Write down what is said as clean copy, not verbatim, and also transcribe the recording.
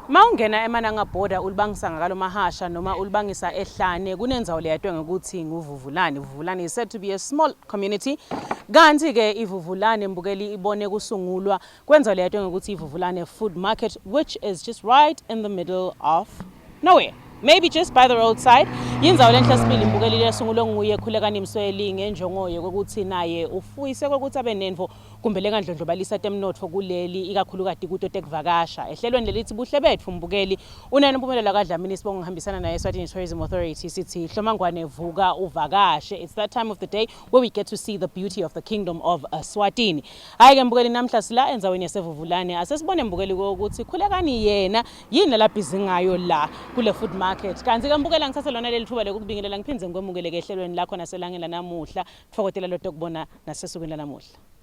Mawungena eMananga border ulibangisa ngakaloMahasha noma ulibangisa ehlane, kunendzawo leyatwe ngekuthi nguVuvulane. Vuvulane is said to be a small community. Kanti ke iVuvulane, mbukeli, ibone kusungulwa kwendzawo leyatwe ngekuthi iVuvulane Food Market, which is just right in the middle of nowhere. Maybe just by the roadside. Yindzawo lenhle sibili, mbukeli, lesungulwe nguye Khulekani Msweli ngenjongo yokuthi naye ufuyise kokuthi abe nendvo kumbe lengandlondlobalisa temnotfo kuleli, ikakhulukati kuto tekuvakasha. Ehlelweni lelithi Buhle Betfu, mbukeli, unani Mpumelelo kaDlamini sibonga ngihambisana naye Eswatini Tourism Authority, sithi hlomangwane vuka uvakashe. It's that time of the day where we get to see the beauty of the kingdom of Swatini. Hayi ke mbukeli, namhla sila endzaweni yaseVuvulane. Asesibone, mbukeli, ukuthi Khulekani yena yini la busy ngayo la kule food market. Kanti ke mbukela, ngithathe lona leli thuba lokubingelela ngiphindze ngikwemukeleke ehlelweni lakho naselangeni lanamuhla. Tfokotela lo tokubona nasesukwini lanamuhla.